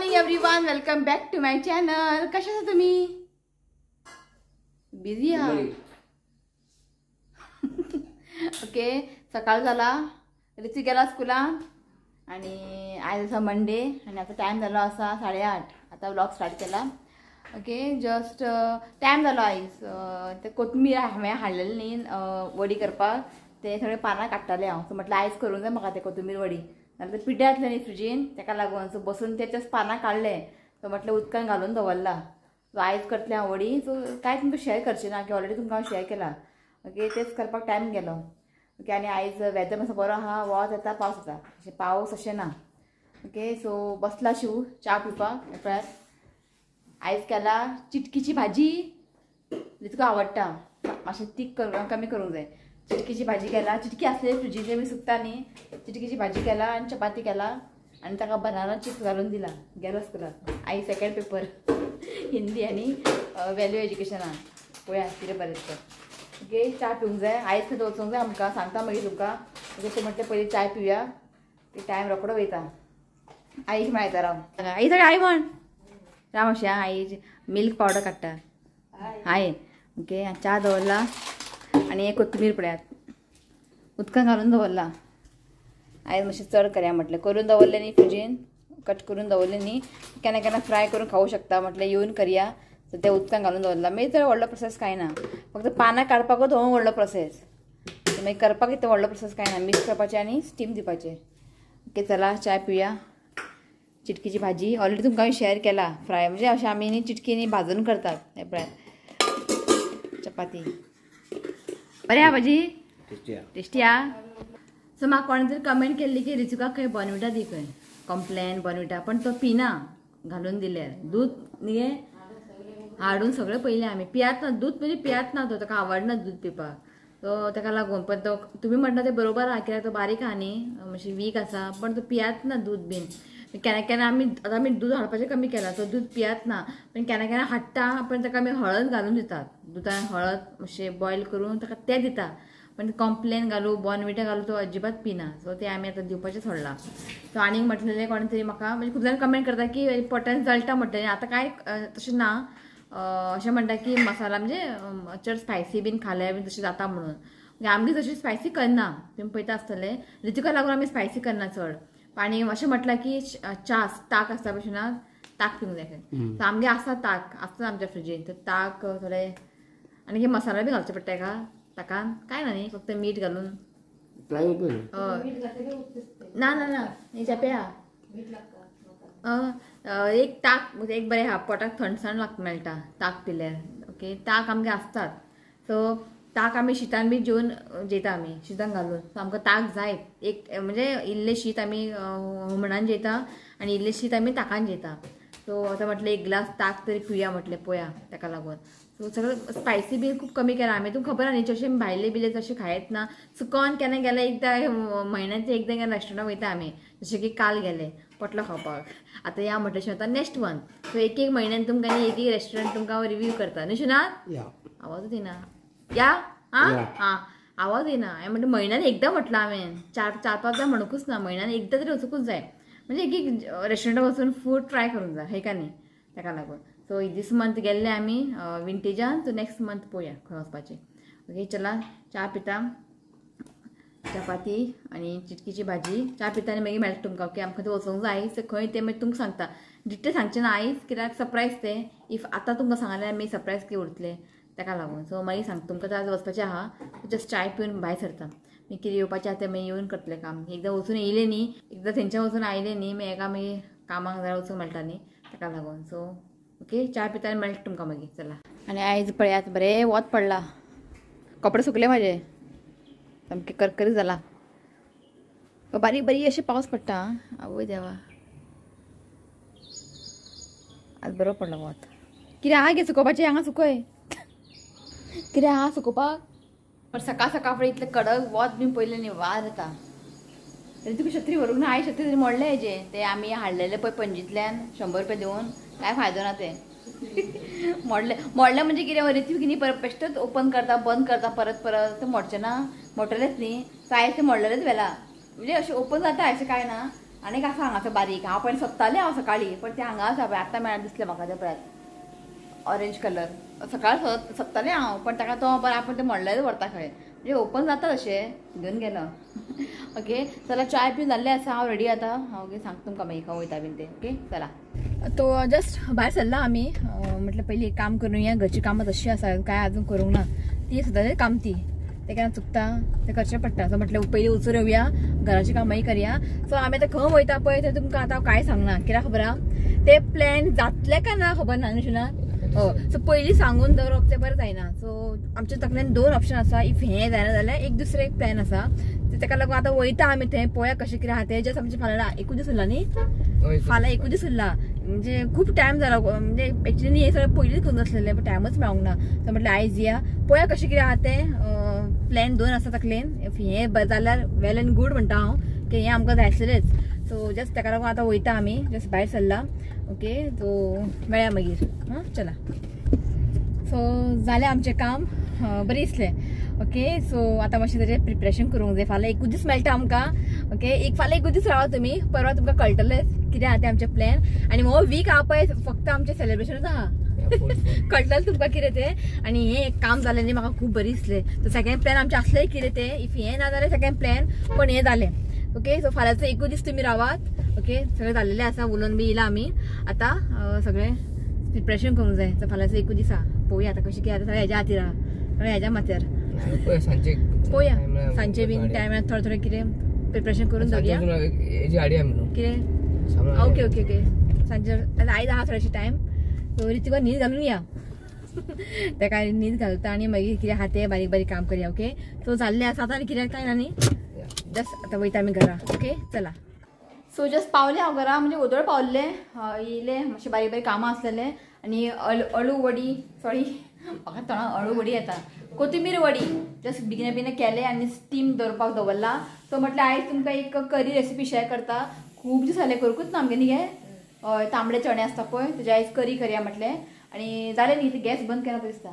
Morning everyone, welcome back to my channel. कशा आसा तुम्ही? बिझी आहा? ओके, सकाळ जाला, रितू गेला स्कुलान आणि आयज आसा मंडे आनी आतां टायम जालो आसा 8:30. आतां व्लॉग स्टार्ट केला. ओके, जस्ट टायम जालो आयज. ते कोथमीर हांवें हाडलेली न्ही वडी करपाक, ते सगळे पानां काडटाले हांव. सो म्हटलें आयज करूंक जाय म्हाका ते कोथमीर वडी, नाल्यार ते पिड्ड्यार जातलें न्ही फ्रिजीन, ताका लागून. सो बसून ते जस्ट पानां काडले, सो म्हटलें उदकान घालून दवरला. सो आयज करतलें हांव वडी. सो कांय तुमकां शेअर करचें ना की ऑलरेडी तुमकां हांव शेअर केला. ओके, तेच करपाक टायम गेलो. ओके, आनी आयज वेदर मातसो बरो आहा, वत येता पावस येता, अशें पावस अशें ना. ओके, सो बसला शिव च्या पिवपाक. पळयात आयज केला चिटकीची भाजी, तुका आवडटा मातशें तीख करूं कमी करूंक जाय. चिटकीची भाजी केला, चिटकी आसली फ्रिजीचे बी सुकता न्ही, चिटकीची भाजी केला आनी चपाती केला आनी ताका बनाना चिप्स घालून दिला. गेलो स्कुलाक. आई सेकंड पेपर हिंदी आनी वेल्यू एज्युकेशनान. पळया कितें बरें तें. ओके, च्या पिवंक जाय आयज, खंय वचूंक जाय आमकां, सांगता मागीर तुमकां. ओके, ते म्हटलें पयलीं चाय पिवया, ते टायम रोकडो वयता. आईक मेळटा राव, आई सगळें आई म्हण राव मातशें. आई मिल्क पावडर काडटा. हाय. ओके, च्या दवरला आनी एक कोथमीर पळयात उदकान घालून दवरला. आयज मातशें चड करया म्हटलें, करून दवरलें न्ही फ्रिजीन, कट करून दवरलें न्ही, केन्ना केन्ना फ्राय करून खावूं शकता म्हटलें येवन करया. सो तें उदकान घालून दवरलां. मागीर चड व्हडलो प्रोसेस कांय ना, फक्त पानां काडपाकूच हो व्हडलो प्रोसेस, मागीर करपाक इतलो व्हडलो प्रोसेस कांय ना, मिक्स करपाचें आनी स्टीम दिवपाचें. ओके, चला चाय पिवया. चिटकीची भाजी ऑलरेडी तुमकां हांवें शेअर केला फ्राय, म्हणजे अशें आमी न्ही चिटकी न्ही भाजून करतात. हें पळयात चपाती बरें आहा, भाजी टेस्टी आहा. सो म्हाका कोणें तरी कमेंट केल्ली की रिचुकाक खंय बोर्नविटा दी खंय, कॉम्प्लेन बोर्नविटा, पण तो पिना घालून दिल्यार. दूद न्ही हाडून सगळें पयलें आमी, पियात ना दूद, म्हणजे पियात ना तो, ताका आवडना दूद पिवपाक, सो ताका लागून. पण तो तुमी म्हणटा तें बरोबर आहा, कित्याक तो बारीक आहा न्ही, मातशें वीक आसा, पण तो पियात ना दूद बीन. केन्ना केन्ना आमी आतां आमी दूद हाडपाचें कमी केलां, तो दूद पियात ना, पण केन्ना केन्ना हाडटा, पण ताका आमी हळद घालून दितात, दुदान हळद मातशें बॉयल करून ताका तें दिता. पण कॉम्प्लेन घालूं बोर्नविटा घालूं तो अजिबात पिना. सो तें आमी आतां दिवपाचें सोडलां. सो आनीक म्हटलेलें कोणें तरी म्हाका, म्हणजे खूब जाण कमेंट करता की पोटान जळटा म्हटलें, आतां कांय तशें ना, अशें म्हणटा की मसाला म्हणजे चड स्पायसी बीन खाल्यार बीन तशें जाता म्हणून. म्हणजे आमगे तशी स्पायसी करना, तुमी पळयता आसतले, रितिका लागून आमी स्पायसी करना चड. आनी अशें म्हटलां की च्यास ताक आसता भशेन ताक पिवंक जाय. सो आमगे आसा ताक आसता आमच्या फ्रिजीन, तर ताक थोडे आनी कितें मसाला बी घालचे पडटा का ताकान? कांय ना न्ही, फक्त मीठ घालून. हय, ना ना ना हेच्या आहा एक ताक, एक बरें आहा, पोटाक थंडसाण मेळटा ताक पिल्यार. ओके, ताक आमगे आसतात, सो ताक आमी शितान बी जेवन जेयता आमी, शितान घालून. सो आमकां ताक जाय एक, म्हणजे इल्लें शीत आमी हुमणान जेयता आनी इल्लें शीत आमी ताकान जेयता. सो आतां म्हटलें एक ग्लास ताक तरी पिवया म्हटलें पळया, ताका लागून. सो सगळें स्पायसी बी खूब कमी केलां आमी, तुमकां खबर आहा न्ही, चडशें भायले बिले तशें खायत ना. चुकोन केन्ना गेले एकदां म्हयन्याचे एकदां केन्ना रेस्टॉरंटाक वयता आमी, जशें की काल गेले पोटलो खावपाक. आतां या म्हटलें आतां नेक्स्ट मंथ. सो एक एक म्हयन्यान तुमकां न्ही एक एक रेस्टॉरंट तुमकां हांव रिव्यू करता न्ही शिवनाथ? आवाजूच येना या आं आं आवाज येना. हांवें म्हणटा म्हयन्यान एकदां म्हटलां हांवें, चार चार पांचदां म्हणूंकूच ना, म्हयन्यान एकदां तरी वचूंकूच जाय, म्हणजे एक एक रेस्टॉरंटाक वचून फूड ट्राय करूंक जाय, हें का न्ही, ताका लागून. सो दीस मंथ गेल्ले आमी विंटेजान, सो नेक्स्ट मंथ पळोवया खंय वचपाचें. ओके, चला च्या पिता, चपाती आनी चिटकीची भाजी. च्या पिता आनी मागीर मेळटा तुमकां. ओके, आमकां तें वचूंक जाय, सो खंय तें मागीर तुमकां सांगता, डिटेल सांगचें ना आयज, कित्याक सरप्रायज तें. If आतां तुमकां सांगल्यार मागीर सरप्रायज कितें उरतलें, ताका लागून. सो मागीर सांगता तुमकां. आतां वचपाचें आहा, जस्ट चाय पिवन भायर सरता, मागीर कितें येवपाचें आहा तें मागीर येवन करतलें काम. एकदां वचून येयलें न्ही, एकदां थंयच्यान वचून आयलें न्ही, मागीर एका मागीर कामाक जाल्यार वचूंक मेळटा न्ही, ताका लागून. सो ओके, चाय पिता आनी मेळटा तुमकां मागीर. चला, आनी आयज पळयात बरें वत पडला, कपडे सुकले म्हाजे, सामकें करकरीत जाला, बारीक बारीक अशें पावस पडटा. आवय देवा, आज बरो पडलो वत. कितें आहा गे सुकोवपाचें? हांगा सुकय कितें आहा सुकोवपाक? पण सकाळ सकाळ फुडें इतलें कडक वत बीन पयलें न्ही, वार येता. तरी तुका छत्री व्हरूंक ना, हांवें छत्री तरी मोडलें हेजें, तें आमी हाडलेलें पळय पणजींतल्यान 100 रुपया दिवन, कांय फायदो ना तें. मोडलें मोडलें म्हणजे कितें, रिती न्ही परत बेश्टोच ओपन करता बंद करता परत परत, तें मोडचें ना, मोडटलेंच न्ही. सो आयज तें मोडलेलेंच व्हेलां, म्हणजे अशें ओपन जाता अशें कांय ना, आनी एक आसा हांगासर बारीक. हांव पयलीं सोदतालें हांव सकाळीं, पण तें हांगा आसा पळय, आतां मेळ्ळा दिसलें म्हाका तें पळयात, ऑरेंज कलर. सकाळ सोदतालें हांव, पण ताका तो बरें आपूण तें म्हणल्यार व्हरता खंय, म्हणजे ओपन जाता तशें घेवन गेलो. ओके चला, चाय पिवन जाल्लें आसा, हांव रेडी आतां. ओके सांगता तुमकां मागीर खंय वयता बीन तें. ओके चला, तो जस्ट भायर सरला आमी. म्हटलें पयलीं एक काम करूया, घरची कामां तशी आसा काय अजून करूंक ना, ती सुद्दां काम ती तें केन्ना चुकता तें करचें पडटा. सो म्हटलें पयलीं वचून येवया, घराची कामांय करया. सो आमी आतां खंय वयता पळय तें तुमकां आतां हांव कांय सांगना, कित्याक खबर आहा ते प्लॅन जातले काय ना खबर ना न्हू शिना. सो पयलीं सांगून दवरप तें बरें जायना. सो आमच्या तकलेन 2 ऑप्शन आसा, if हें जायना जाल्यार एक दुसरें एक प्लॅन आसा, तेका लागून आतां वयता आमी थंय पळोवया कशें कितें आहा तें. जस्ट आमचें फाल्यां एकूच दीस उरला न्ही, फाल्यां एकूच दीस उरला, म्हणजे खूब टायम जाला, म्हणजे एक्चुअली हें सगळें पयलींच करूंक नासलेलें, पण टायमच मेळोंक ना. सो म्हटलें आयज या पळोवया कशें कितें आहा तें. प्लॅन 2 आसा तकलेन, if हें बरें जाल्यार वेल एंड गूड म्हणटा हांव, की हें आमकां जाय आसलेलेंच. सो जस्ट तेका लागून आतां वयता आमी, जस्ट भायर सरला. ओके सो मेळया मागीर. हां चला. सो जालें आमचें काम, बरें दिसलें. ओके सो आतां मातशें ताजें प्रिपरेशन करूंक जाय, फाल्यां एकूच दीस मेळटा आमकां. ओके एक फाल्यां एकूच दीस रावा तुमी, परवां तुमकां कळटलेंच कितें आहा तें आमचें प्लॅन. आनी हो वीक आहा पळय फक्त आमचें सेलिब्रेशनूच आहा, कळटलें तुमकां कितें तें. आनी हें एक काम जालें न्ही म्हाका खूब बरें दिसलें. सो सेकेंड प्लॅन आमचें आसलें कितें तें, if हें ना जाल्यार सेकेंड प्लॅन, पण हें जालें. ओके सो फाल्यांचो एकूच दीस तुमी रावात. ओके सगळें जाल्लेलें आसा, उलोवन बी येयलां आमी, आतां सगळें प्रिपरेशन करूंक जाय. सो फाल्यांचो एकूच दीस आहा, पळोवया आतां कशें कितें आतां, सगळें हेज्या खातीर आहा, सगळें हेज्या माथ्यार पळोवया. सांजचे बीन टायम थोडें थोडें कितें प्रिपरेशन करून दवरया कितें. ओके ओके ओके सांजचे आयज आहा थोडेशे टायम, सो रितिका न्हीद घालून या, तेका न्हीद घालता आनी मागीर कितें आहा तें बारीक बारीक काम करया. ओके सो जाल्लें आसा आतां आनी कितें कांय ना न्ही, जस्ट आतां वयता आमी घरा. ओके चला. सो जस्ट पावलें हांव घरा, म्हणजे ओदोळ पावल्लें, येयलें मातशें बारीक बारीक कामां आसलेलें. आनी अळू वडी, सॉरी म्हाका तोंडाक अळू वडी येता, कोथिंबीर वडी जस्ट बेगिना बेगिना केलें आनी स्टीम दवरपाक दवरला. सो म्हटलें आयज तुमकां एक करी रेसिपी शेअर करता, खूब दीस जाले करूंकूच ना आमगे न्ही गे. हय तांबडे चणे आसता पळय तेजे आयज करी करया म्हटलें. आनी जालें न्ही, गॅस बंद केला पळय दिसता,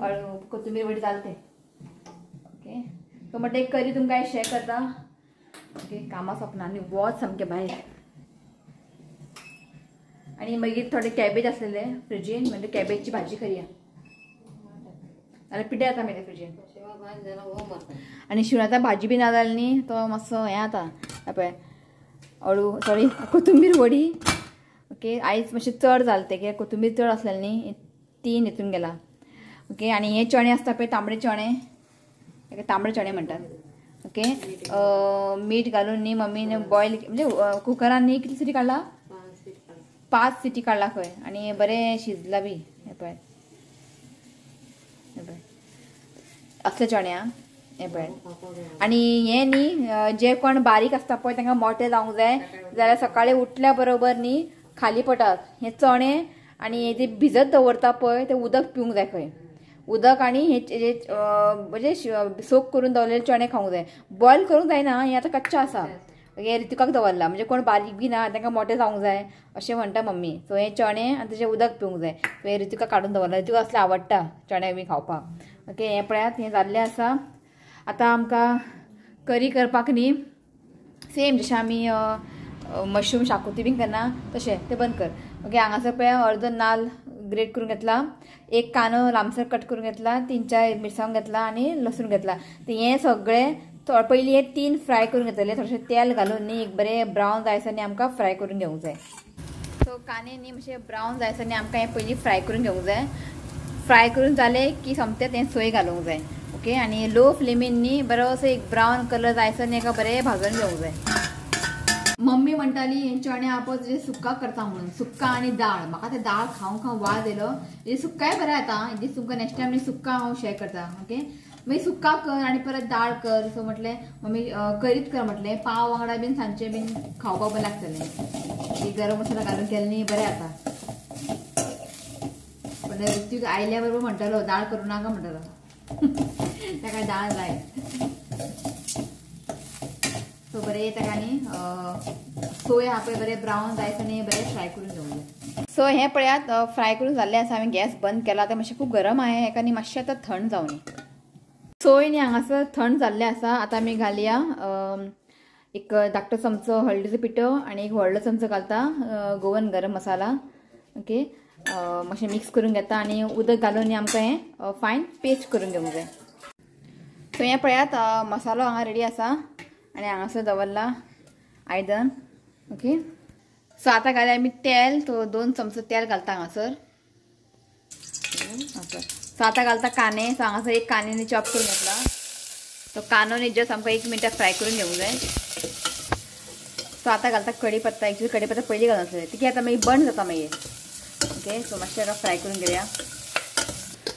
अळू कोथिंबीर वडी जालें तें. ओके सो म्हटलें एक करी तुमकां आयज शेअर करता. ओके कामां सोंपना आनी वच सामकें भायर. आनी मागीर थोडे कॅबेज आसलेले फ्रिजीन, म्हणजे कॅबेजची भाजी करया, जाल्यार पिठे जाता मागीर फ्रिजीन. आनी शिवण आतां भाजी बी ना जाली न्ही, तो मातसो हें जाता पळय अळू, सॉरी कोथिंबीर वडी. ओके आयज मातशें चड जालें तें, कित्याक कोथिंबीर चड आसलेली न्ही, 3 हितून गेला. ओके आनी हे चणे आसता पळय तांबडे चणे, ताका तांबडे चणे म्हणटात. ओके मीठ घालून न्ही मम्मीन बॉयल, म्हणजे कुकरान न्ही कितली सिटी काडला, 5 सिटी काडला खंय, आनी बरें शिजला बी. हें पळय हें पळय असले चणे आं, हें पळय. आनी हें न्ही जे कोण बारीक आसता पळय तांकां मोटे जावंक जाय जाल्यार सकाळीं उठल्या बरोबर न्ही खाली पोटाक हे चणे आनी हे जे भिजत दवरता पळय तें उदक पिवंक जाय खंय, उदक आनी हे म्हणजे सोक करून दवरलेले चणे खावंक जाय, बॉयल करूंक जायना, हें आतां कच्चा आसा. हे रितिकाक दवरला, म्हणजे कोण बारीक बी ना तांकां मोटे जावंक जाय अशें म्हणटा मम्मी. सो हे चणे आनी तेजें उदक पिवंक जाय. सो हें रितिका काडून दवरला, रितिका असलें आवडटा चणे बी खावपाक. ओके हें पळयात हें जाल्लें आसा. आतां आमकां करी करपाक न्ही सेम जशें आमी मशरूम शाकुती बीन करना तशें, तें बंद कर. ओके हांगासर पळय अर्दो नाल्ल ग्रेट करून घेतला, एक कांदो लांबसर कट करून घेतला, 3-4 मिरसांग घेतला आनी लसूण घेतला. ते हें सगळें पयलीं हे 3 फ्राय करून घेतले, थोडेशें तेल घालून न्ही एक बरें ब्रावन जायसर न्ही आमकां फ्राय करून घेवंक जाय. सो कांदे न्ही मातशे ब्रावन जायसर न्ही आमकां हें पयलीं फ्राय करून घेवंक जाय. फ्राय करून जालें की सोमतें तें सोय घालूंक जाय. ओके आनी लो फ्लेमीन न्ही बरो असो एक ब्रावन कलर जायसर न्ही एका बरें भाजून घेवंक जाय. मम्मी म्हणटाली हे चणे आपो तुजे सुक्का करता म्हणून, सुक्का आनी दाळ. म्हाका ते दाळ खावंक खावंक वाज येयलो. हे सुक्काय बरें जाता, दीस तुमकां नेक्स्ट टायम सुक्का हांव शेअर करता. ओके मागीर सुक्का कर आनी परत दाळ कर. सो म्हटलें मम्मी करीत कर म्हटलें, पाव वांगडा बीन सांजचें बीन खावपाक बरें लागतलें. एक गरम मसाला घालून केलें न्ही बरें जाता. पण ऋत्विक आयल्या बरोबर म्हणटालो दाळ करूं नाका म्हणटालो, ताका दाळ जाय. सो बरें ताका न्ही सोय आहा पळय बरें ब्रावन जायसर न्ही बरें फ्राय करून घेवंक जाय. सो हें पळयात फ्राय करून जाल्लें आसा, हांवें गॅस बंद केला. आतां मातशें खूब गरम आहा हेका न्ही मातशें आतां थंड जावनी. सोय न्ही हांगासर थंड जाल्लें आसा. आतां आमी घालया एक धाकटो चमचो हळदीचो पिठो आनी एक व्हडलो चमचो घालता गोवन गरम मसाला. ओके, मातशें मिक्स करून घेता आनी उदक घालून आमकां हें फायन पेस्ट करून घेवंक जाय. सो हें पळयात मसालो हांगा रेडी आसा आनी हांगासर दवरला आयदन. ओके, सो आतां घालया आमी तेल. तो 2 चमचो तेल घालता हांगासर. सो आतां घालता कांदे. सो हांगासर एक कांदे चॉप करून घेतला. तो कांदो न्ही जस्ट आमकां 1 मिनटाक फ्राय करून घेवंक जाय. सो आतां घालता कडी पत्ता. एक्चुअली कडी पत्ता पयलीं घालनासले, ती आतां मागीर बंद जाता मागीर. ओके, सो मातशें ताका फ्राय करून घेवया.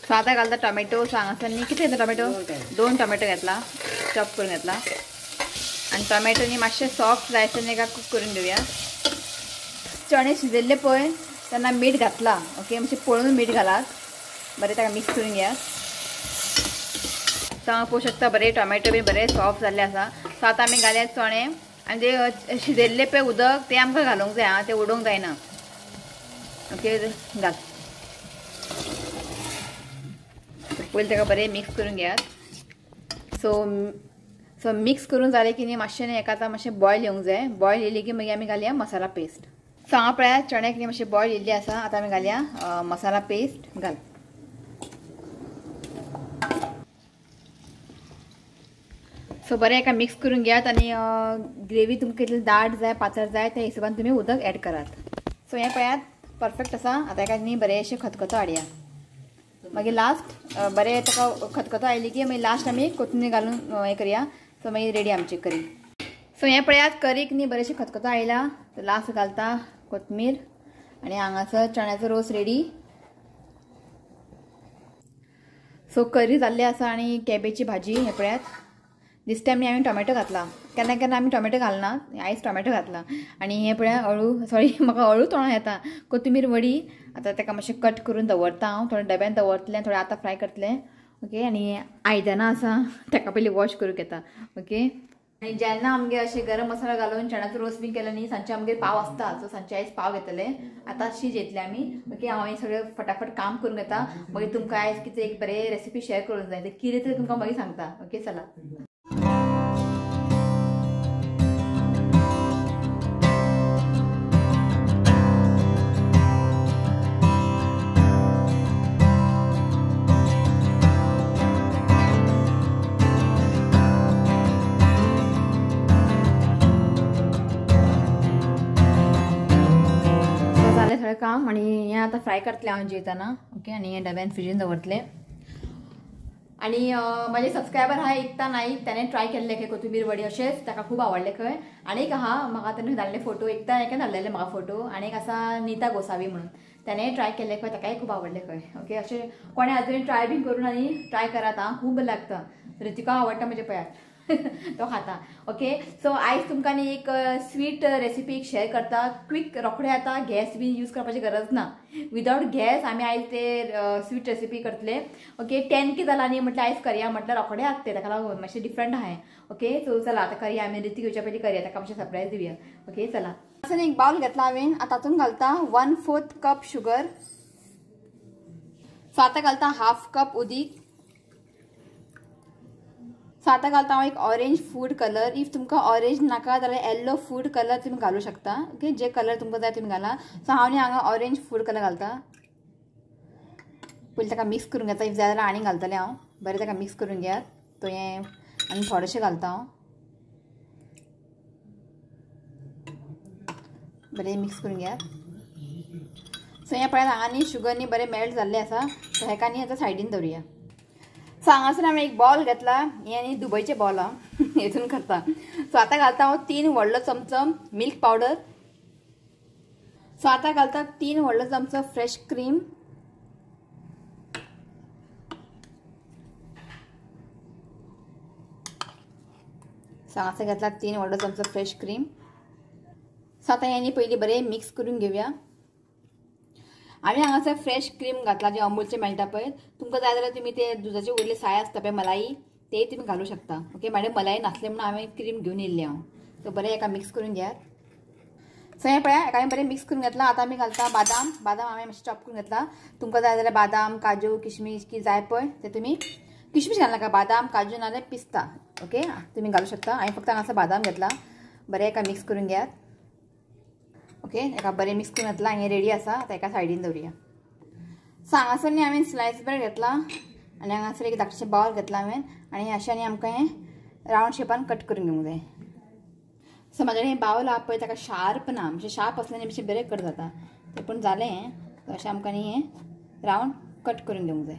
सो आतां घालता टोमॅटो. सो हांगासर न्ही कितें घेतला टोमॅटो, 2 टोमॅटो घेतला, चॉप करून घेतला. आनी टोमॅटो न्ही मातशें सॉफ्ट जायसर न्ही कुक करून घेवया. चणे शिजयल्ले पळय तेन्ना मीठ घातला. ओके, मातशें पळोवन मीठ घालात, बरें ताका मिक्स करून घेयात. सो हांगा पळोवंक शकता बरें टोमॅटो बी बरें सॉफ्ट जाल्ले आसा. सो आतां आमी घालया चणे आनी ते शिजयल्ले पळय उदक तें आमकां घालूंक जाय. आं, तें उडोवंक जायना. ओके, घाल पयलीं ताका बरें मिक्स करून घेयात. सो सो मिक्स करून जालें की न्ही मातशें न्ही एका आतां मातशें बॉयल येवंक जाय. बॉयल येयली की मागीर आमी घालया मसाला पेस्ट. सो हांगा पळया चण्याक न्ही मातशें बॉयल येयल्ली आसा. आतां आमी घालया मसाला पेस्ट. घाल. सो बरें एका मिक्स करून घेयात आनी ग्रेवी तुमकां कितली दाट जाय पातळ जाय त्या हिशोबान तुमी उदक एड करात. सो हें पळयात परफेक्ट आसा. आतां एका न्ही बरें अशें खतखतो हाडया. मागीर लास्ट बरें ताका खतखतो आयली की मागीर लास्ट आमी कोथमीर घालून हें करया. सो मागीर रेडी आमची करी. सो हें पळयात करीक न्ही बरेंशें खतखतो आयला. लास्ट घालता कोथमीर आनी हांगासर चण्याचो रोस रेडी. सो करी जाल्ली आसा आनी कॅबेजची भाजी. हें पळयात दीस टायम न्ही हांवें टोमॅटो घातला. केन्ना केन्ना आमी टोमॅटो घालना, आयज टोमॅटो घातला. आनी हें पळया अळू, सॉरी म्हाका अळू तोंडाक येता, कोथमीर वडी. आतां ताका मातशें कट करून दवरता हांव, थोडें डब्यान दवरतलें, थोडें आतां फ्राय करतलें. ओके, आनी आयदनां आसा ताका पयलीं वॉश करूंक येता. ओके, आनी जेन्ना आमगेर अशें गरम मसाला घालून चण्याचो रोस बी केलो न्ही सांजचे आमगेर पाव आसता. सो सांजचे आयज पाव घेतले, आतां शीत येतलें आमी. ओके, हांव हें सगळें फटाफट काम करून घेता, मागीर तुमकां आयज कितें एक बरें रेसिपी शेअर करूंक जाय, तें कितें तें तुमकां मागीर सांगता. ओके, चला. सगळें काम आनी हें आतां फ्राय करतलें हांव जेयतना. ओके, आनी हें डब्यान फ्रिजीन दवरतलें. आनी म्हाजे सबस्क्रायबर आहा एकता नाईक, ताणें ट्राय केल्लें खंय कोथमीर वडी, अशेंच ताका खूब आवडलें खंय. आनी एक आहा म्हाका ताणें धाडले फोटो, एकता एका धाडलेले म्हाका फोटो. आनी एक आसा नीता गोसावी म्हणून, ताणें ट्राय केल्लें खंय, ताकाय खूब आवडलें खंय. ओके, अशें कोणें अजून ट्राय बीन करून आनी ट्राय करात आं, खूब बरें लागता. रितिका आवडटा म्हज्या पळयात तो खाता. ओके, सो आयज तुमकां न्ही एक स्वीट रेसिपी एक शेअर करता. क्विक, रोखडे आतां गॅस बी यूज करपाची गरज ना, विदावट गॅस आमी आयज ते स्वीट रेसिपी करतले. ओके, 10K जाला न्ही म्हटल्यार आयज करया म्हटल्यार रोखडे आसते, ताका लागून मातशें डिफरंट आहा. ओके, सो चला आतां करया आमी, रितीक येवच्या पयलीं करया, ताका मातशें सरप्रायज दिवया. ओके, चला. आतां एक बावल घेतला हांवें, आतां तातूंत घालता 1/4 कप शुगर. सो आतां घालता 1/2 कप उदीक. सो आतां घालता हांव एक ऑरेंज फूड कलर. If तुमकां ऑरेंज नाका जाल्यार येल्लो फूड कलर तुमी घालूं शकता. ओके, जे कलर तुमकां जाय तुमी घाला. सो हांव न्ही हांगा ऑरेंज फूड कलर घालता. पयलीं ताका मिक्स करून घेता, if जाय जाल्यार आनी घालतलें हांव. बरें ताका मिक्स करून घेयात. तो हें आनी थोडेशें घालता हांव, बरें मिक्स करून घेयात. सो हें पळयात हांगा न्ही शुगर न्ही बरें मेल्ट जाल्लें आसा. सो हेका न्ही आतां सायडीन दवरुया. सो हांगासर हांवें एक बॉल घेतला, हें आनी दुबयचें बॉल आं, हेतून करता. सो आतां घालता हांव 3 व्हडलो चमचो मिल्क पावडर. सो आतां घालता 3 व्हडलो चमचो फ्रेश क्रीम. सो हांगासर घेतला 3 व्हडलो चमचो फ्रेश क्रीम. सो आतां हें न्ही पयलीं बरें मिक्स करून घेवया. आमी हांगासर फ्रेश क्रीम घातला जे अमूलचे मेळटा पळय, तुमकां जाय जाल्यार तुमी ते दुदाचे उरले साय आसता पळय मलाई, ते तुमी घालूं शकता. ओके, मॅडम मलाई नासले म्हणून हांवें क्रीम घेवन येयल्लें हांव. सो बरें एका मिक्स करून घेयात. सो हें पळया एका हांवें बरें मिक्स करून घेतला. आतां आमी घालता बादाम. बादाम हांवें मातशें चॉप करून घेतला. तुमकां जाय जाल्यार बादाम, काजू, किशमीश की जाय पळय ते तुमी, किशमीश घालनाका, बादाम, काजू नाजाल्यार पिस्ता. ओके, तुमी घालूं शकता. हांवें फक्त हांगासर बादाम घेतला. बरें एका मिक्स करून घेयात. ओके एका बरें मिक्स करून घेतला आनी रेडी आसा. आतां एका सायडीन दवरुया. सो हांगासर न्ही हांवें स्लायस ब्रेड घेतला आनी हांगासर एक धाकटेशें बावल घेतला हांवें आनी अशें आनी आमकां हें रावंड शेपान कट करून घेवंक जाय. सो म्हाजे हें बावल आहा पळय ताका शार्प ना, म्हणजे शार्प आसलें न्ही मातशें बरें कट जाता तें, पूण जालें हें. अशें आमकां न्ही हें रावंड कट करून घेवंक जाय.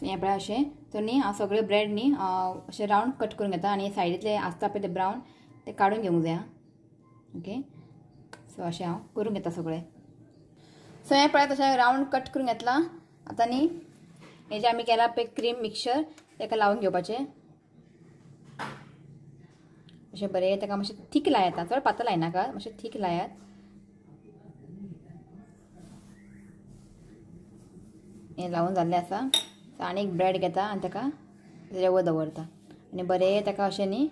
हें पळय अशें तर न्ही हांव सगळे ब्रेड न्ही अशें रावंड कट करून घेता आनी सायडींतले आसता पळय ते ब्रावन ते काडून घेवंक जाय. ओके सो अशें हांव करून घेता सगळें. सो हें पळय तशें रावंड कट करून घेतलां. आतां न्ही हें जें आमी केलां पळय क्रीम मिक्सचर ताका लावन घेवपाचें अशें बरें. ताका मातशें थीक लायात, चड पातळ लायनाका, मातशें थीक लायात. हें लावन जाल्लें आसा. आनी एक ब्रेड घेता आनी ताका तेज्या वयर दवरता आनी बरें ताका अशें न्ही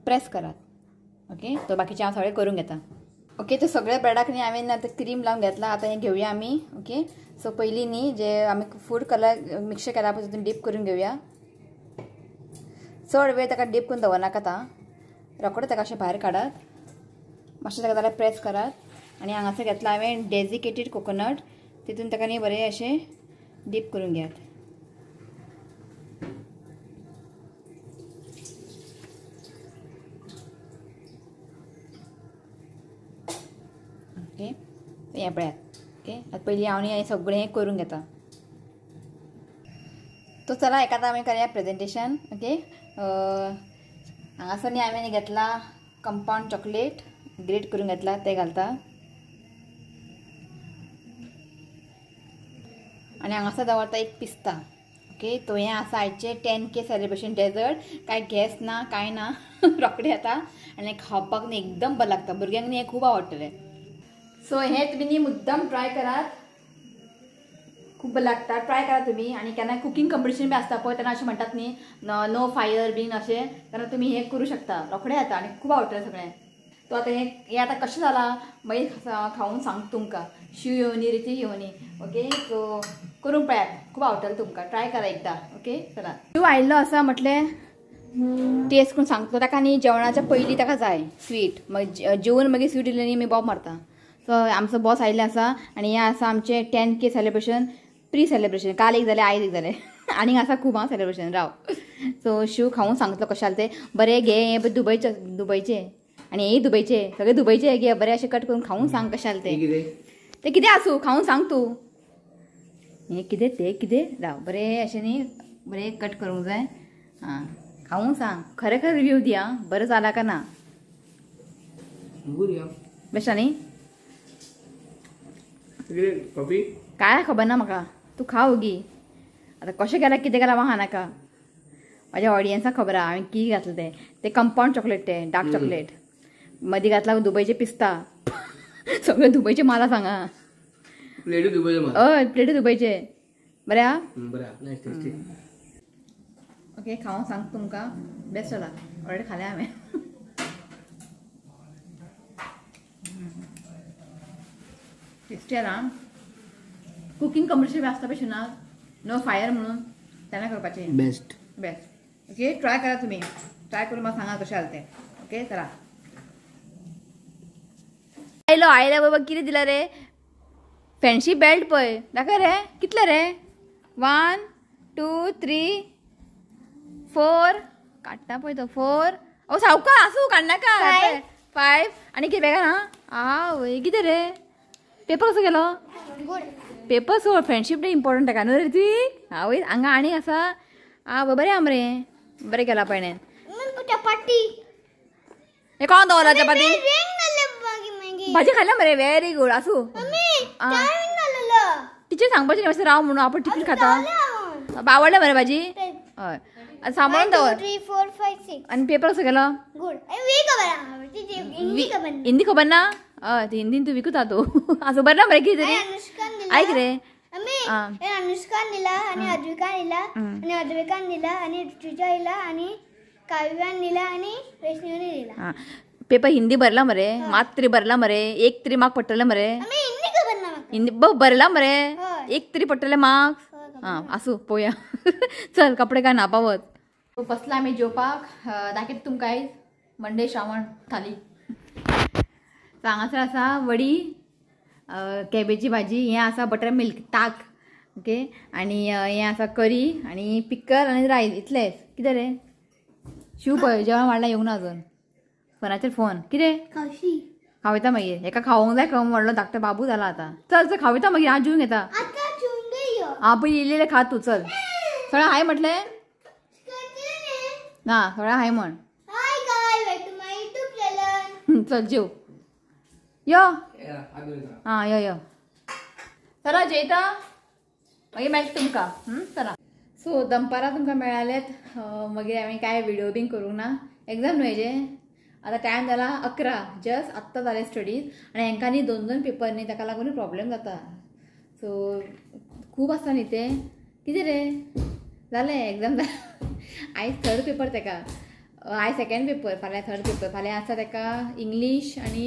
प्रेस करात. ओके तो बाकीचें हांव सगळें करून घेता. ओके तो सगळे ब्रेडाक न्ही हांवें आतां क्रीम लावन घेतला. आतां हें घेवया आमी. ओके सो पयलीं न्ही जे आमी फूड कलर मिक्सचर केला पळय तितून डीप करून घेवया. चड वेळ ताका डीप करून दवरनाका, आतां रोखडें ताका अशें भायर काडात, मातशें ताका जाल्यार प्रेस करात. आनी हांगासर घेतला हांवें डेजिकेटेड कोकोनट, तितून ताका न्ही बरें अशें डीप करून घेयात. ओके हें पळयात. ओके आतां पयलीं हांव न्ही हें सगळें करून घेता. तो चला एका आतां आमी करया प्रेजेंटेशन. ओके हांगासर न्ही हांवें घेतला कंपाउंड चॉकलेट ग्रेट करून घेतला ते घालता आनी हांगासर दवरता एक पिस्ता. ओके तो हें आसा आयचें 10K celebration dessert. कांय गॅस ना कांय ना, रोखडें येता आनी खावपाक न्ही एकदम बरें लागता, भुरग्यांक न्ही हें खूब आवडटलें. सो हें तुमी न्ही मुद्दम ट्राय करात, खूब बरें लागता. ट्राय करा तुमी. आनी केन्ना कुकींग कॉम्पिटिशन बी आसता पळय तेन्ना अशें म्हणटात न्ही नो फायर बीन अशें, तेन्ना तुमी हें करूं शकता, रोखडें येता आनी खूब आवडटलें सगळें. तो आतां हें आतां कशें जालां मागीर खावन सांगता तुमकां. शीव येवनी रिती येवनी. ओके सो करून पळयात, खूब आवडटलें तुमकां, ट्राय करा एकदां. ओके चला शीव आयिल्लो आसा म्हटलें टेस्ट करून सांगता ताका न्ही जेवणाच्या पयलीं ताका जाय स्वीट, मागीर जेवन मागीर स्वीट दिलें न्ही मागीर बोब मारता. सो आमचो बॉस आयिल्लो आसा आनी हें आसा आमचें 10K celebration pre celebration. काल एक जालें आयज एक जालें आनीक आसा खूब आं सेलिब्रेशन राव. सो शीव खावन सांगतलो कशें जालें तें. बरें घे हें दुबयचे दुबयचे आनी हेंय दुबयचे, सगळे दुबयचे घे बरें अशें कट करून खावन सांग कशें जालें तें. तें कितें आसूं खावन सांग तूं. हें कितें तें कितें राव बरें अशें न्ही बरें कट करूंक जाय. आं खावन सांग, खरें खरें रिव्यू दी आं, बरें जालां काय ना. बेश्ट न्ही काय खबर ना म्हाका, तूं खा ओगी. आतां कशें केलां कितें केलां म्हाका नाका, म्हाज्या ऑडियन्साक खबर आहा हांवें कितें घातलें तें. तें कंपाउंड चॉकलेट, तें डार्क चॉकलेट मदीं घातला दुबयचे पिस्ता, सगळें दुबयचे माला सांगा. हय प्लेटू दुबयचे बरें आहा. ओके खावन सांग तुमकां बेस्ट जाला, ऑलरेडी खालें हांवें. टेस्टी जाला. कुकींग कॉम्पिटिशन बी आसता पळय शिवनाक नो फायर म्हणून तेन्ना करपाचें बेस्ट बेस्ट. ओके ट्राय करा तुमी, ट्राय करून म्हाका सांगा कशें जालें तें. ओके चला आयलो आयल्या बाबा कितें दिला रे, फॅन्सी बेल्ट पळय दाखय रे, कितले रे 1 2 3 4 काडटा पळय तो 4. ओ सावका आसूं काडनाका 5 आनी कितें बेगान आं आवय कितें रे पेपर कसो गेलो. पेपर सोड, फ्रेंडशीप न्ही इम्पॉर्टंट ताका न्हू रे ती. आवय हांगा आनीक आसा. आ बरें आहा मरे, बरें केलां पळय. चपाती हे कोण दवरला चपाती? भाजी खाल्ल्या मरे, व्हेरी गुड. आसूं टिचर सांगपाचें न्ही मातशें राव म्हणून, आपण टिफीन खाता. आवडलें मरे भाजी? हय सांबाळून दवर. 3 4 5 6. आनी पेपर कसो गेलो? गुड. हिंदी खबर ना? हय हिंदीन तूं विकता तूं. आसूं बरें ना मरे कितें तरी आयक रे. अनुष्कान दिला आणि अद्विकान दिला आणि अद्विकान दिला आणि ऋतुजा दिला आणि काव्यान दिला आणि वैष्णवीने दिला. पेपर हिंदी भरला मरे, मात तरी भरला मरे, एक तरी मार्क पडटले मरे. हिंदी खबर ना हिंदी भरला मरे, एक तरी पडटले मार्क्स. आं आसूं पळोवया. चल कपडे काय न्हांवपा वच. बसला आमी जेवपाक. दाखयता तुमकां आयज मंडे श्रावण थाली. हांगासर आसा वडी, कॅबेजी भाजी, हें आसा बटर मिल्क ताक, ओके, आनी हें आसा करी आनी पिकल आनी रायस, इतलेंच. कितें रे शिव पळय जेवण वाडला येवंक ना अजून, फोनाचेर फोन. कितें खावयता मागीर हेका खावोंक जाय खंय, व्हडलो धाकटो बाबू जाला आतां. चल चल खावयता मागीर, हांव जेवून घेता. आं पयलीं इल्लें खा तूं, चल सगळें हाय म्हटलें ना, सगळें हाय म्हण. चल जेव, यो आं यो यो, चला जेयता मागीर मेळटा तुमकां. चला. सो दनपारां तुमकां मेळालेत, मागीर हांवें कांय व्हिडियो बीन करूंक ना, एग्जाम न्हय हेजें. आतां टायम जाला 11, जस्ट आत्तां जालें स्टडीज, आनी हेंकां न्ही 2 2 पेपर न्ही, ताका लागून प्रॉब्लेम जाता. सो खूब आसता न्ही तें. कितें रे जालें एग्जाम आयज थर्ड पेपर तेका, आयज सेकेंड पेपर, फाल्यां थर्ड पेपर. फाल्यां आसा तेका इंग्लीश आनी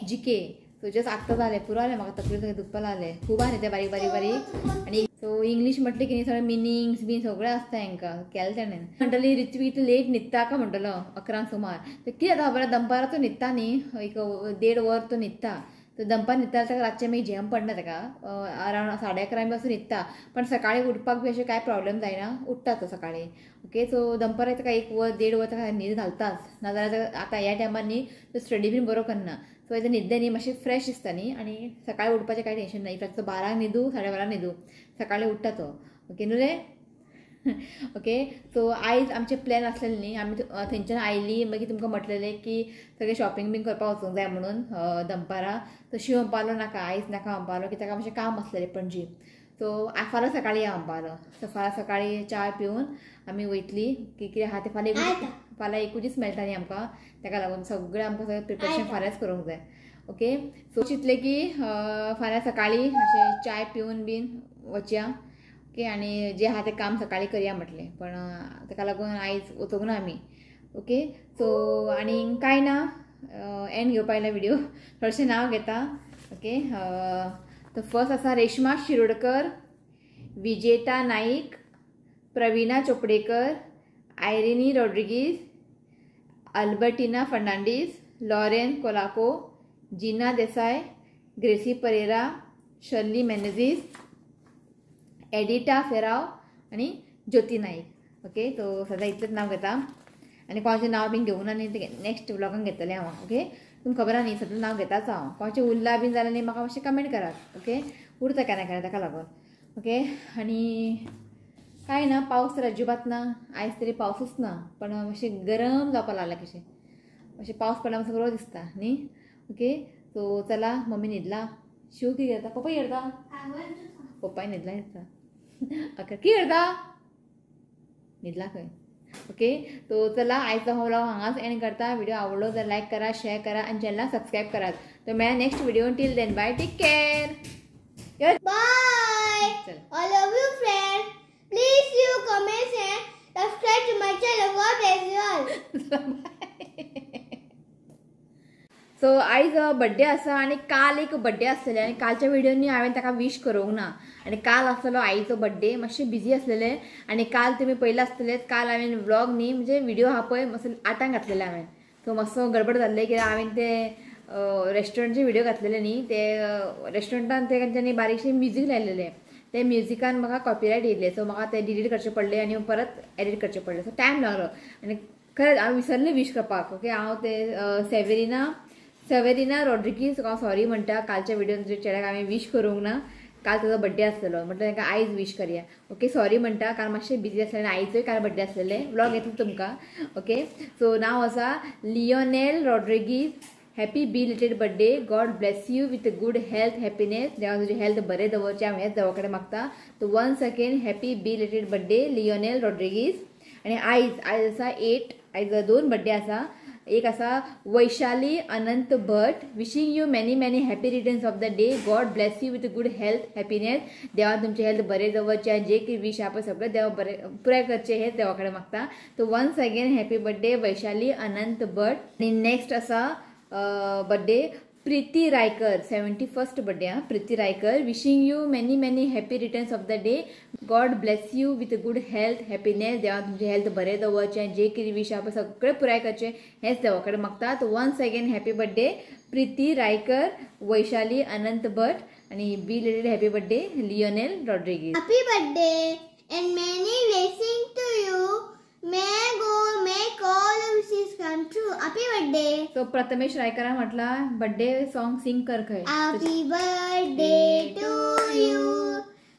जीके. सो जस्ट आत्तां जालें, पुरो जालें, म्हाका तकली सगळें दुखपाक लागलें. खूब आहा न्ही तें बारीक बारीक बारीक. आनी सो इंग्लीश म्हटलें की न्ही सगळें मिनींग्स बीन सगळें आसता हेंकां केलें तेणें. म्हणटली ऋत्वी इतलें लेट न्हिदता काय म्हणटलो 11 सुमार. तर कितें जाता खबर, दनपारां तो न्हिदता न्ही, एक 1.5 वर तो न्हिदता. तर दनपार न्हिदता ताका रातचें मागीर झेम पडना ताका, अरावंड 11:30 बी असो न्हिदता. पण सकाळीं उठपाक बी अशें कांय प्रॉब्लेम जायना, उठ्ठा तो सकाळीं. ओके, सो दनपारां ताका 1 वर 1.5 वर ताका न्हीद घालताच, नाजाल्यार आतां ह्या टायमार न्ही तो स्टडी बीन बरो करना. सो येता न्हिदलें न्ही मातशें फ्रेश दिसता न्ही, आनी सकाळीं उठपाचें कांय टेंशन ना. इफॅक्ट तो 12 न्हिदू 12:30 न्हिदू, सकाळीं उठ्ठा तो. ओके न्हू रे. ओके, सो आयज आमचें प्लॅन आसलेलें न्ही, आमी थंयच्यान आयलीं मागीर तुमकां म्हटलेलें की सगळें शॉपिंग बीन करपाक वचूंक जाय म्हणून दनपारां. तर शिव म्हणपालो नाका आयज नाका म्हणपालो, की ताका मातशें काम आसलेलें पणजी. सो फाल्यां सकाळीं या म्हणपालो. सो फाल्यां सकाळीं च्या पिवन आमी वयतलीं, की कितें आहा तें फाल्यां, फाल्यां एकूच दीस मेळटा न्ही आमकां, ताका लागून सगळें आमकां सगळें प्रिपरेशन फाल्यांच करूंक जाय. ओके, सो चिंतलें की फाल्यां सकाळीं अशें च्याय पिवन बीन वचया. ओके, आनी जें आहा तें काम सकाळीं करया म्हटलें, पण ताका लागून आयज वचूंक ना आमी. ओके, सो आनी कांय ना, एंड घेवपा आयला व्हिडियो, थोडेशें नांव घेता. ओके, तर फर्स्ट आसा रेश्मा शिरोडकर, विजेता नाईक, प्रवीणा चोपडेकर, आयरिनी रॉड्रिगीज, अल्बर्टिना फर्नांडीस, लॉरेन कोलाको, जिना देसाय, ग्रेसी परेरा, शर्ली मेनेझीस, एडिटा फेराव आनी ज्योती नाईक. ओके, तो सद्या इतलेंच नांव घेता, आनी कोणाचें नांव बीन घेवना न्ही तें नेक्स्ट व्लॉगान घेतलें हांव. ओके, तुमकां खबर आहा न्ही सगळें नांव घेताच हांव. कोणाचें उरलां बीन जाल्यार न्ही म्हाका मातशें कमेंट करात. ओके, उरता केन्ना केन्ना ताका लागून. ओके, आनी कांय ना, पावस तर अजिबात ना, आयज तरी पावसूच ना, पण मातशें गरम जावपाक लागलें कशें, मातशें पावस पडला मातसो बरो दिसता न्ही. ओके, सो चला मम्मी न्हिदला, शिव कितें करता, पप्पा कितें करता, पप्पाय न्हिदला दिसता. ओके, कितें करता, न्हिदला खंय. ओके, तो चला आयचो हो व्लॉग हांगाच एंड करता. व्हिडिओ आवडलो जाल्यार लायक करा, शेअर करा आनी चॅनलाक सबस्क्रायब करात. तो मेळया next video, till then bye, take care, bye. I love you friend, please you comment and subscribe to my channel. God bless you all. So आयज बड्डे आसा आनी काल एक बड्डे आसलेले, आनी कालच्या व्हिडियोनी हांवें ताका विश करूंक ना, आनी काल आसलेलो आईचो बड्डे, मातशें बिजी आसलेले. आनी काल तुमी पयलें आसतलें, काल हांवें व्लॉग न्ही म्हणजे व्हिडियो आहा पळय मातसो 8 घातलेले हांवें. सो मातसो गडबड जाल्लें कित्याक हांवें ते रेस्टॉरंटचे व्हिडियो घातलेले न्ही, ते रेस्टॉरंटान ते तेंच्यांनी बारीकशें म्युजीक लायलेलें, ते म्युजिकान म्हाका कॉपीरायट येयल्लें. सो म्हाका ते डिलीट करचें पडलें आनी परत एडिट करचें पडलें. सो टायम लागलो आनी खरेंच हांव विसरलें विश करपाक. ओके, हांव ते सेवेरिना रॉड्रिगीज हांव सॉरी म्हणटा, कालच्या व्हिडियोन चेड्याक हांवें विश करूंक ना, काल ताजो बड्डे आसलेलो, म्हटलें तांकां आयज विश करया. ओके, सॉरी म्हणटा, काल मातशें बिजी आसलें आनी आयजूय काल बड्डे आसलेले. व्लॉग येतलो तुमकां. ओके, सो नांव आसा Lionel Rodrigues, happy belated birthday, God bless you with good health, happiness. देवा तुजी हेल्थ बरें दवरचें हांव हेच देवा कडेन मागता. So once again happy belated birthday Lionel Rodrigues. आनी आयज आयज आसा 8, आयज 2 बड्डे आसा. एक आसा Vaishali Anant Bhat, wishing you many many happy returns of the day, God bless you with good health, happiness. देवा तुमचें हेल्थ बरें दवरचें, जे कितें विश आहा पळय सगळें देवा बरें पुराय करचें हें देवा कडेन मागता. So once again happy birthday Vaishali Anant Bhat. आनी नेक्स्ट आसा birthday Preeti Raikar 71st birthday. हा Preeti Raikar, wishing you many many happy returns of the day. God bless you with good health, happiness. देवा तुमचे health बरें दवरचें, जे कितें विश आहा पळय सगळें पुराय करचें हेंच देवा कडेन मागतात. Once again happy birthday Preeti Raikar, Vaishali Anant Bhat आनी belated happy birthday Lionel Rodrigues. Happy birthday and many blessings to you. May God make all your wishes come true. Happy birthday. So Prathamesh रायकरान म्हटला birthday song Singh कर खंय. Happy birthday to you.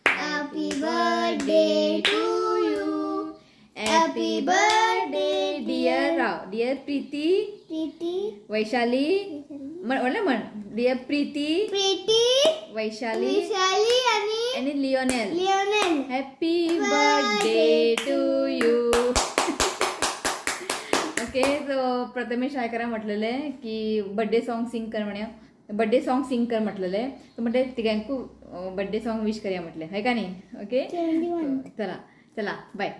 Happy birthday to you. Happy birthday dear Rao, dear Preeti, Preeti, Vaishali, म्हणलं म्हण dear Preeti, Preeti, Vaishali, Vaishali आणि आणि Lionel. Lionel. Happy birthday to you. Okay, so Prathamesh रायकरान म्हटलेले की birthday song Singh कर म्हणे, बर्थडे सॉन्ग सिंग कर म्हटलेले. तर म्हटले तिघांकू बर्थडे सॉन्ग विश करूया म्हटले, हय का न्ही? ओके, चला चला, बाय.